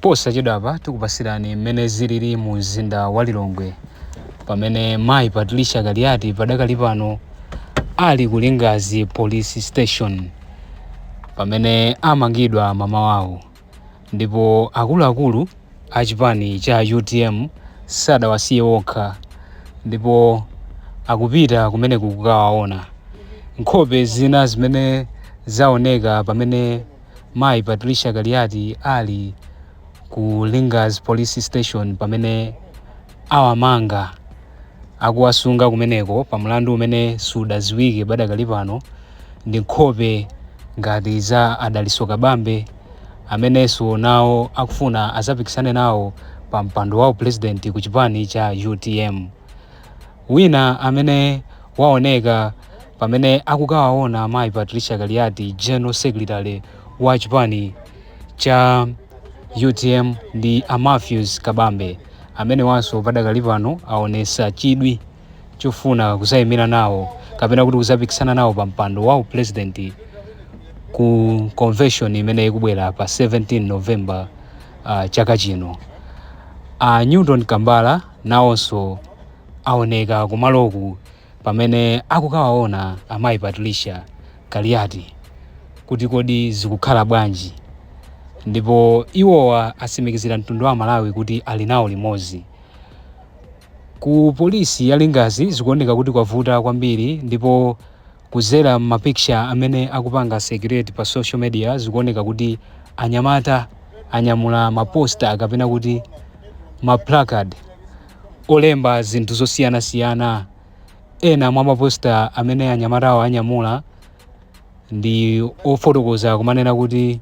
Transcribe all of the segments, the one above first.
Posachedwapa tikupasirani mmene zilili mu mzinda wa Lilongwe pamene mayi Patricia Kaliati padakali pano ali ku Lingadzi Police Station pamene amangidwa mamawawo, ndipo akuluakulu a chipani cha UTM sadawasiye okha ndipo akupita kumeneku kukawaona. Nkhope zina zimene zaoneka pamene mayi Patricia Kaliati ali ku Lingadzi Police Station pamene awamanga, akuwasunga kumeneko pa mlandu umene sudadziwike padakali pano, ndi nkhope ngati za a Dalitso Kabambe amenenso nawo akufuna azapikisane nawo pa mpando wa president ku chipani cha UTM. Wina amene waoneka pamene akukawaona mayi Patricia Kaliati, General Secretary wa chipani cha UTM, ndi a Matthews Kabambe amene wanso padakali pano aonesa chidwi chofuna kuzayimira nawo kapena kuti kuzapikisana nawo pa mpando wa president ku convention imene ikubwera pa 17 November chaka chino. A Newton Kambala nawonso aoneka kumaloku pamene akukawaona amayi Patricia Kaliati kuti kodi zikukhala bwanji, ndipo iwowa atsimikizira mtundu wa Malawi kuti ali nawo limodzi. Ku polisi ya Lingadzi zikuoneka kuti kwavuta kwambiri, ndipo kuzera ma picture amene akupanga circulate pa social media zikuoneka kuti anyamata anyamula ma poster kapena kuti ma placard olemba zinthu zosiyanasiyana. Ena mwa ma poster amene anyamatawo anyamula ndi ofotokoza kumanena kuti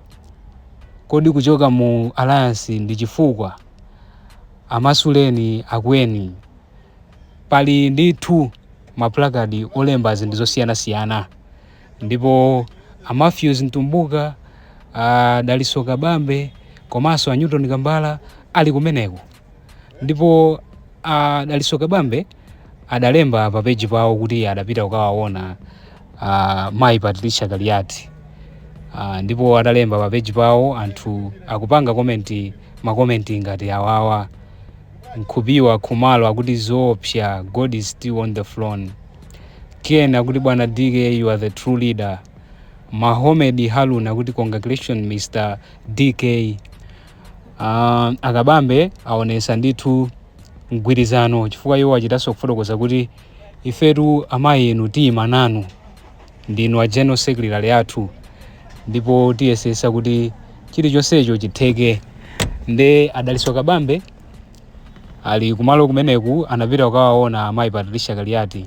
kodi kuchoka mu alliance ndi chifukwa, amasuleni akweni. Pali ndithu ma placard olemba zinthu zosiyanasiyana, ndipo a Matthews Mtumbuka, a Dalitso Kabambe komanso a Newton Kambala ali kumeneko, ndipo a Dalitso Kabambe adalemba pa page pawo kuti adapita kukawaona mayi Patricia Kaliati, ndipo adalemba pa page pawo, anthu akupanga comment, ma comment ngati awawa. Nkhupiwa Khumalo akuti zoopsa, God is still on the throne. Ken akuti bwana DK, you are the true leader. Mahomed Harun akuti congratulations, Mr DK. Akabambe aonesa ndithu mgwirizano chifukwa iwo achitanso kufotokoza kuti ifetu amayi inu tiyima nanu, ndinu a general secretary athu ndipo tiyesesa kuti chilichonsecho chitheke. Nde a Dalitso Kabambe ali kumalo kumeneku, anapita kukawaona amayi Patricia Kaliati,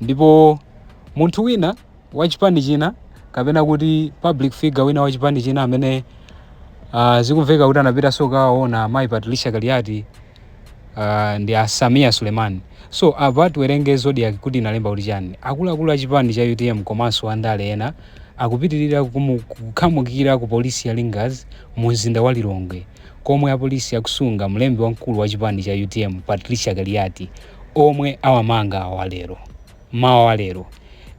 ndipo munthu wina wachipani china kapena kuti public figure wina wachipani china amene zikumveka kuti anapitanso kukawaona amayi Patricia Kaliati ndi a Samia Suleiman. So apa tiwerenge Zodiak kuti inalemba kuti chani. Akuluakulu a chipani cha UTM komanso andale ena akupitirira kukhamukira ku polisi ya Lingadzi mu mzinda wa Lilongwe komwe apolisi akusunga mlembi wamkulu wa chipani cha UTM Patricia Kaliati omwe awamanga walero, mawa walero.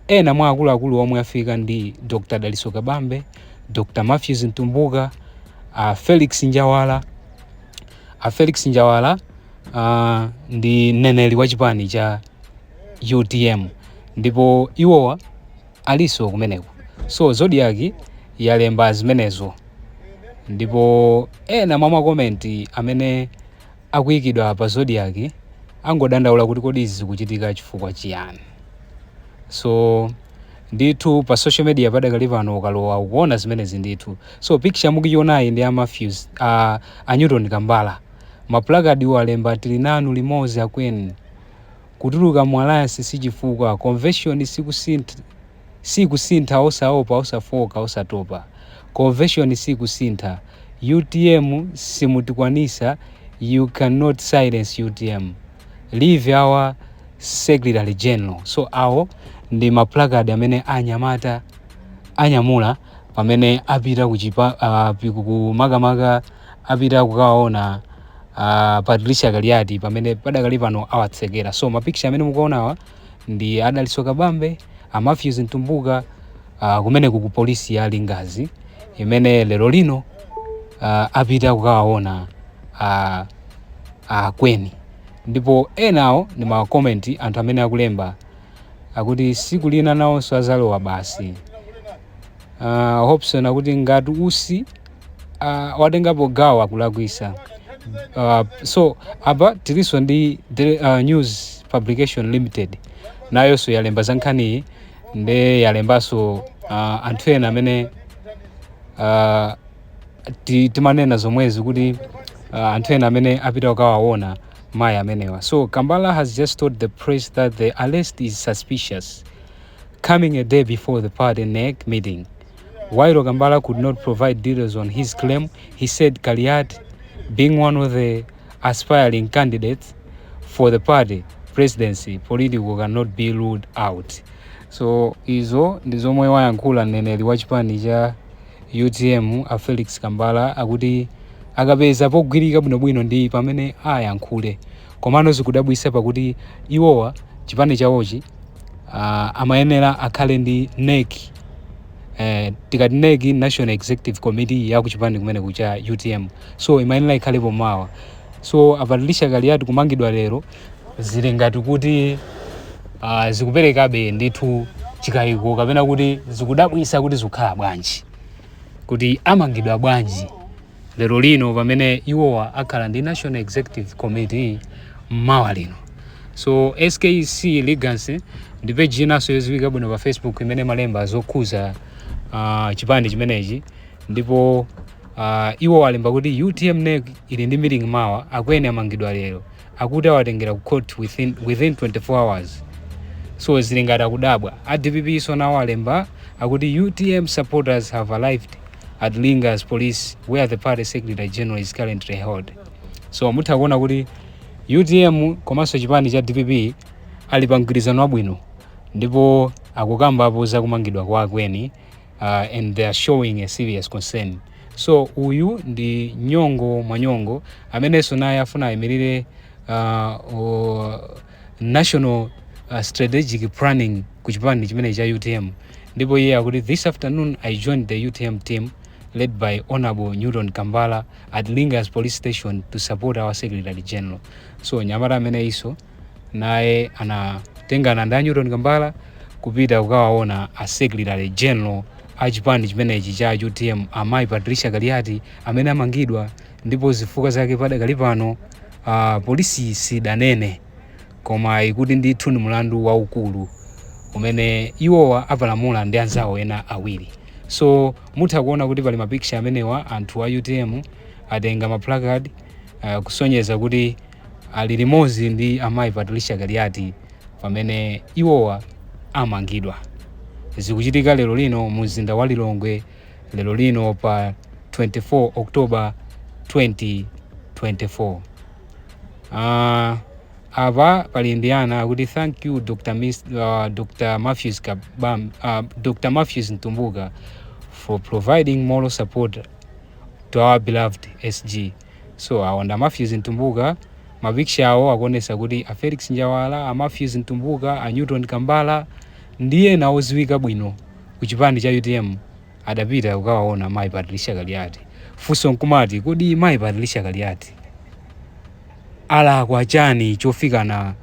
Ena mwa akuluakulu omwe afika ndi Dr Dalitso Kabambe, Dr Matthews Mtumbuka, a Felix Njawala. A Felix Njawala ndi mneneri wa chipani cha UTM ndipo iwowa alinso kumeneko. So Zodiak yalemba zimenezo, ndipo ena mwa ma comment amene akuyikidwa pa Zodiak angodandaula kuti kodi izi zikuchitika chifukwa chiyani? So ndithu pa social media padakali pano ukalowa ukuona zimenezi ndithu. So picture mukuionayi ndi a Matthews, a Newton Kambala. Ma placard alemba tili nanu limodzi akweni, kutuluka mu alliance sichifukwa, convention sikusintha, sikusintha, osaopa, osafoka, osatopa, convention sikusintha, UTM simutikwanisa, you cannot silence UTM, leave our secretary general. So awo ndi ma placard amene anyamata anyamula pamene apita kuchipa kumakamaka apita kukawaona Patricia Kaliati pamene padakali pano awatsekera. So ma picture amene mukuonawa ndi a Dalitso Kabambe, a Matthews Mtumbuka kumeneku ku polisi ya Lingadzi imene lero lino Apita kukawaona Akweni. Ndipo enawo ndi ma comment, anthu amene akulemba akuti siku lina nawonso azalowa basi. Hobson akuti ngati Usi watengapo gawo akulakwisa. So apa tilinso ndi the News Publication Limited, nayonso yalemba za nkhaniyi, nde yalembanso anthu ena amene timanena zomwezi kuti anthu ena amene apita kukawaona mayi amenewa. So Kambala has just told the press that the arrest is suspicious, coming a day before the party NEC meeting. While Kambala could not provide details on his claim, he said Kaliat, being one of the aspiring candidates for the party presidency, political cannot be ruled out. So izo ndi zomwe wayankhula mneneri wa chipani cha UTM, a Felix Kambala, akuti akapeza pogwirika bwinobwino ndi pamene ayankhule. Komano zikudabwisa pakuti iwowa chipani chawochi amayenera akhale ndi NEC. Tikati NEC, National Executive Committee ya kuchipani kumene kucha UTM, so imayenera ikhalepo mawa. So a Patricia Kaliati kumangidwa lero zili ngati kuti zikuperekabe ndithu chikayiko kapena kuti zikudabwisa kuti zikukhala bwanji, kuti amangidwa bwanji lero lino pamene iwowa akhala ndi National Executive Committee mawa lino. So SKC Legacy ndi page inanso yodziwika bwino pa Facebook imene malemba zokhuza chipani chimenechi, ndipo iwo alemba kuti UTM NEC ili ndi meeting mawa, Akweni amangidwa lero, akuti awatengera ku court within 24 hours. So zili ngati akudabwa. A DPP so nawo alemba akuti UTM supporters have arrived at Lingas Police, where the party secretary general is currently held. So mutha kuona kuti UTM komanso chipani cha DPP ali pa mgwirizano wabwino, ndipo akukambapo za kumangidwa kwa Akweni, and they are showing a serious concern. So uyu ndi Nyongo Mwanyongo amenenso naye afuna ayimirire national strategic planning ku chipani chimene cha UTM, ndipo iye akuti, "This afternoon I joined the UTM team led by Honorable Newton Kambala at Lingas Police Station to support our secretary general." So nyamata amene iso naye anatengana ndi a Newton Kambala kupita kukawaona a secretary general a chipani chimenechi cha UTM, amayi Patricia Kaliati, amene amangidwa, ndipo zifukwa zake padakali pano polisi sidanene, koma ikuti ndithu ndi mulandu waukulu umene iwowa apalamula ndi anzawo ena awiri. So mutha kuona kuti pali ma picture amenewa, anthu a UTM atenga ma placard kusonyeza kuti ali limodzi ndi amayi Patricia Kaliati pamene iwowa amangidwa. Zikuchitika lero lino mu mzinda wa Lilongwe, lero lino pa 24 October 2024. Apa pali ndiana akuti, "Thank you Dr. Matthews Kabam, Dr. Matthews Mtumbuka for providing moral support to our beloved SG." So awanda Matthews Mtumbuka, ma picture awo akuonesa kuti a Felix Njawala, a Matthews Mtumbuka, a Newton Kambala ndiye ena odziwika bwino ku chipani cha UTM adapita kukawaona mayi Patricia Kaliati. Funso nkumati, kodi mayi Patricia Kaliati alakwa chani chofikana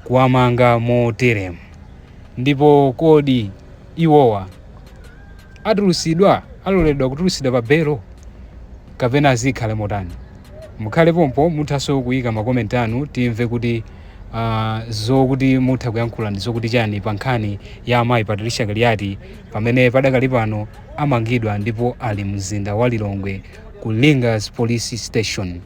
kuwamanga moteremu? Ndipo kodi iwowa atulusidwa, aloledwa kutulusidwa pa belo kapena azikhale motani? Mukhale pompo, muthanso kuyika ma comment anu, timve kuti zokuti mutha kuyankhula ndi zokuti chani pa nkhani ya amayi Patricia Kaliati pamene padakali pano amangidwa ndipo ali mzinda wa Lilongwe ku Lingas Police Station.